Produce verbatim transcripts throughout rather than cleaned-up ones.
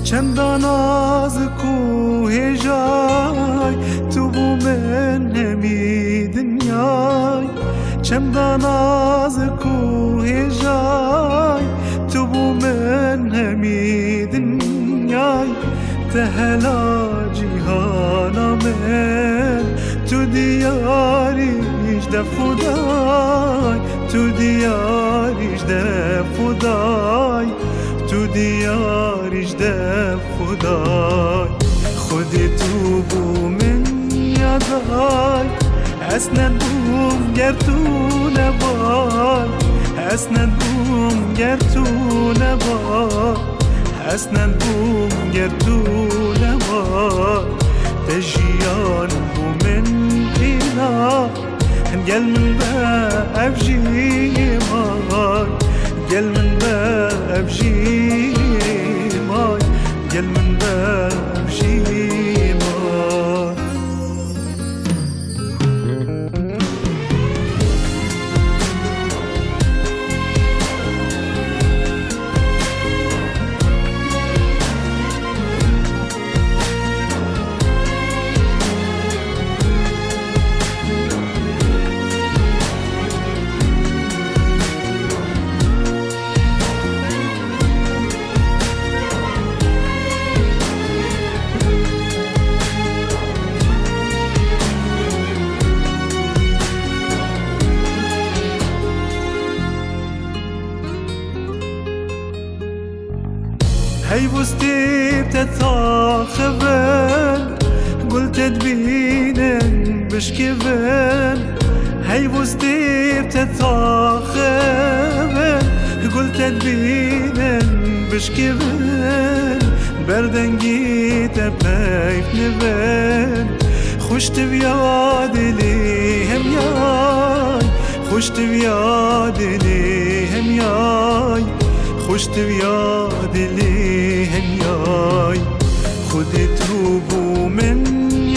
Çenda nazik û hêjay, tu bû min hemî dinyay. Çenda nazik û hêjay, tu bû min hemî dinyay. Te hela cîhana min, tu diyarî ji def û day, tu diyarî ji def û day, tu diyarî ji def û day. Xwedê tu bû min ya day, ez nebûm ger tu nebay, ez nebûm ger tu nebay, ez nebûm ger tu nebay. Te jiyan bû min îna. Gel min be ev jî may, gel min be ev jî may, gel min be ev jî may. Hey bûstî te taxivin, gul te dibînin bişkivin. Hey bûstî te taxivin, gul te dibînin bişkivin. Berdengî te peyv nivin, xwiştiviya dilî hemyay. Xwiştiviya dilî hemyay, xwiştiviya dilî hemyay. Xwedê tu bû min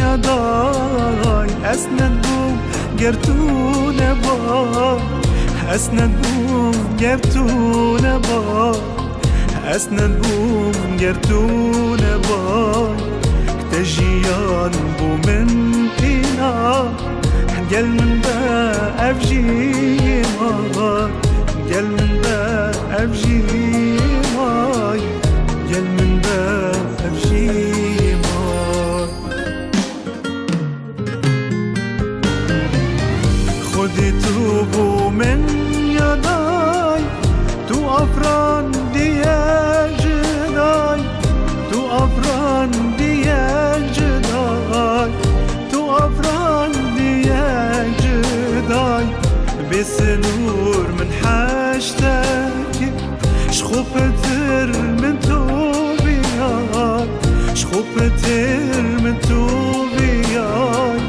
ya day, ez nedibûm ger tu neba, ez nedibûm ger tu neba. Ez nedibûm ger tu nebay, te jiyan bû min îna. Gel min be ev jî may, gel min be ev jî may, gel min be ev jî may. Xwedî tu bû min ya day, tu afrandiye ji day, tu afrandiye ji day, tu afrandiye ji day. Bê sinûr min heştekî. Ji xwe pitir min tu biyay, ji xwe pitir min tu biyay,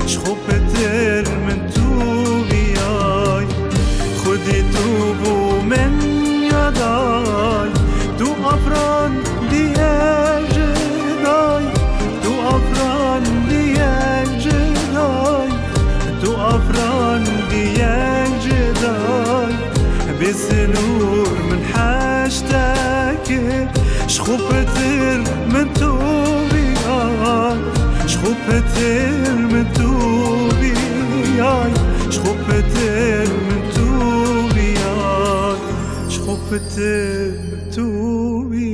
ji xwe pitir min tu biyay. Xwedî tu bû min ya day, tu afrandiye ji day, tu afrandiye ji day, tu afrandiye ji day. Bê sinûr min heştekî, ji xwe pitir min tu biyay, ji xwe pitir min tu biyay, ji xwe pitir min tu biyay, ji xwe pitir min tu biyay.